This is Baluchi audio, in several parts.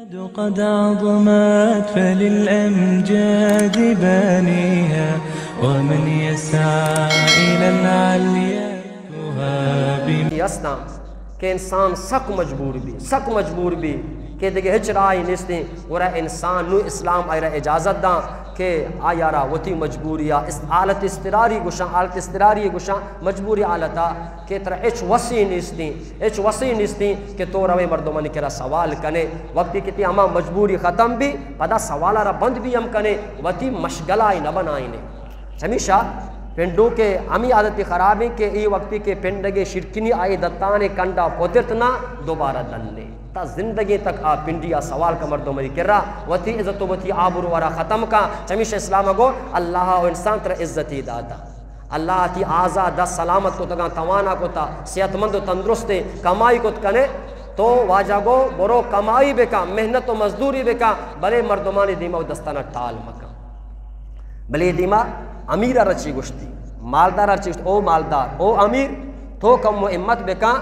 قد عظمت فللأمجاد بانيها، ومن يسعى إلى العليا يهاب۔ ہستاں کہ انسان سک مجبور بی، سک مجبور بی کہ دگہ ہچ راہی نیستیں، گڑا انسان نو اسلام آئرا اجازت داں کہ آیارا وتی مجبوری آ است-، حالت اضطراری گوشاں، حالت اضطراری گوشاں، مجبوری حالتا کہ ترا ہچ وسی نیستیں، ہچ وسی نیستیں کہ تو روے مردمانی کرا سوال کنے۔ وقتی کہ تی ہما مجبوری ختم بی، پدا سوالا را بند بی ہم کنے، وتی مشغلہ ای نہ بنائینے۔ چمیشا پنڈو کے ہمی عادت خرابیں کہ ای وقتی کہ پنڈگے شرکنی آئی دتانے کنڈا پترت نا، دوبارہ دنے۔ تا زندگی تک آ پنڈی آ سوال کا مردمانی کرا، وتی عزت و وتی آبرو را ختم کا۔ چمیشا اسلام گو اللہ و انسان ترا عزتی داتا۔ اللہ تی آزا دست سلامت کتگاں، توانا کتا، صحت مند و تندرستیں، کمائی کت کنے، تو واجہ گو برو کمائی بکا، محنت و مزدوری بکا، بلے مردمانی دیما و دستانا ٹال مکا۔ بلے دیما امیر ء چی گوشتی، مالدار ء چی گوشتی، او مالدار، او امیر، تو کم و ہمت بکا،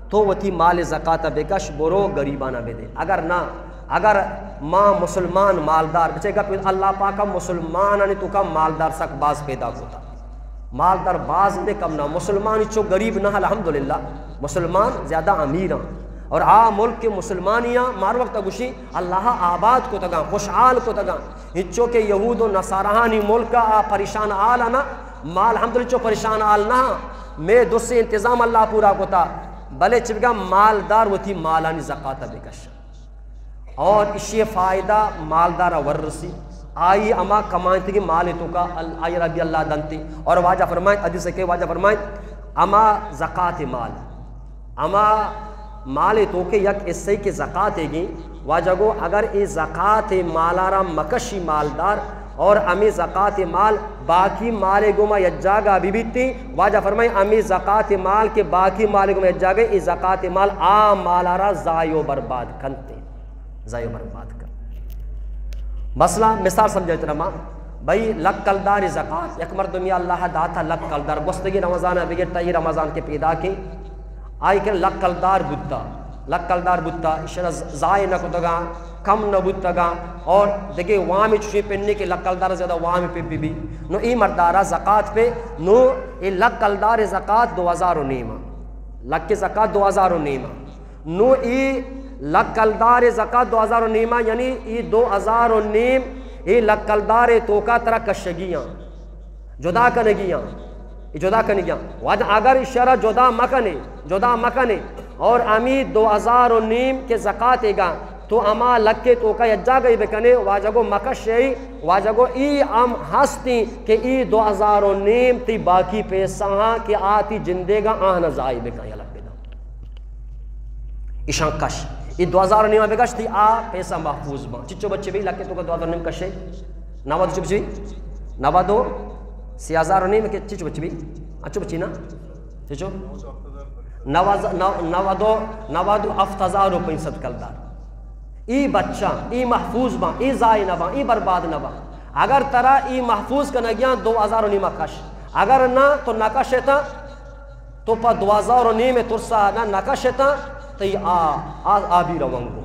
تو وتی مال زکات ء بکش، برو گریبانا بدے۔ اگر نہ، اگر ما مسلمان مالدار بچے گپ، اللہ پاک ء مسلمانانی توکا مالدار سک باز پیدا کتا۔ مالدار باز نے کم نہ، مسلمان چو غریب نہ، الحمدللہ مسلمان زیادہ امیر ہیں۔ اور آ ملک کے مسلمانیاں مار وقت گوشی اللہ آباد کتگاں، خوشحال کتگاں۔ ہچو کہ یہود و نصاراہانی ملک آ پریشان حال نہ، مال الحمدللہ چو پریشان حال نہ، میں دوسری انتظام اللہ پورا کتا۔ بلے چبگا مالدار وتی مالانی زکات بکش۔ اور اشی فائدہ مالدار ورسی، آئی اما کمائنتگی مال توکا ال-، آئی ربی اللہ دنتی۔ اور واجہ فرمائیں، حدیث کے واجہ فرمائیں، اما زکات مال، اما مال توکے یک حصے کے زکات گی، واجہ گو اگر اے زکات مالا را مکشی مالدار، اور امی زکات مال باقی مال گوما یک جاگہ بی بیتی، واجہ فرمائیں، امی زکات مال کے باقی مال گوما یک جاگہ، اے زکات مال آ مالا را ضائع و برباد کنتے۔ ضائع و برباد کن۔ مثلا مثال سمجھائے ترا ما، بھئی لک کلدار زکات، یک مردمی اللہ داتا لک کلدار، گوستگی رمضان بگیر تا ای رمضان کے پیدا کے، آئی کہ لک کلدار بوتا، لک کلدار بوتا، اشرا ضائع نہ کتگا، کم نہ بوتگا، اور دگے وام چوشی پنی کہ لک کلدار زیادہ وام پہ بی بی۔ نو ای مردارا زکات پہ، نو ای لک کلدار زکات دو ہزار و نیما، لک زکات دو ہزار و نیما۔ نو ای لک کلدار زکات دو ہزار و نیما، یعنی ای دو ہزار و نیم ای لک کلدار توکا ترا کشگیاں، جدا کنگیاں، ای جدا کنگیاں۔ وجہ اگر اشرا جدا مکنے، جدا مکنے اور امی دو ہزار و نیم کے زکات گا تو اما لکے توکا یک جاگہی بکنے، واجہ گو مکشے، واجہ گو ای ہم ہستی کہ ای دو ہزار و نیم تی باقی پیسہ ہاں کہ آتی جندے گا آہنا ضائع بکن یا لک بدن۔ ایشان کش۔ ای دو ہزار و نیم بگشتی آ پیسہ محفوظ باں۔ چچو بچے بھی لکے توکا دو ہزار و نیم کشے؟ نود چو بچی؟ نود و سی ہزار و نیم کے چچو بچے بھی؟ اچو بچی نا؟ چچو؟ نود، نو-، نود و، نود و ہفت ہزار و پنچ سد کلدار۔ ای بچاں، ای محفوظ باں، ای ضائع نہ باں، ای برباد نہ باں۔ اگر ترا ای محفوظ کنگیاں دو ہزار و نیما کش۔ اگر نہ تو نہ کشتا، تو پہ دو ہزار و نیم ترسا نہ نہ کشتا، تئی آ، آ، آ بی روانگو۔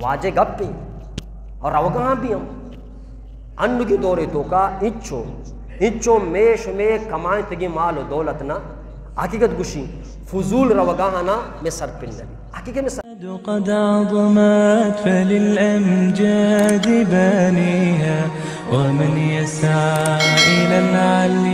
واجہ گپی۔ اور روگاں بھی ہم۔ انوگی دورے توکا انچو، انچو مے شمے کمائنتگی مال و دولت نا، حقیقت گوشی، فضول روگاہانا میں سرپل نبی۔ حقیقت میں سر قد عظمت فللأمجاد بانيها، ومن يسعى إلى العلي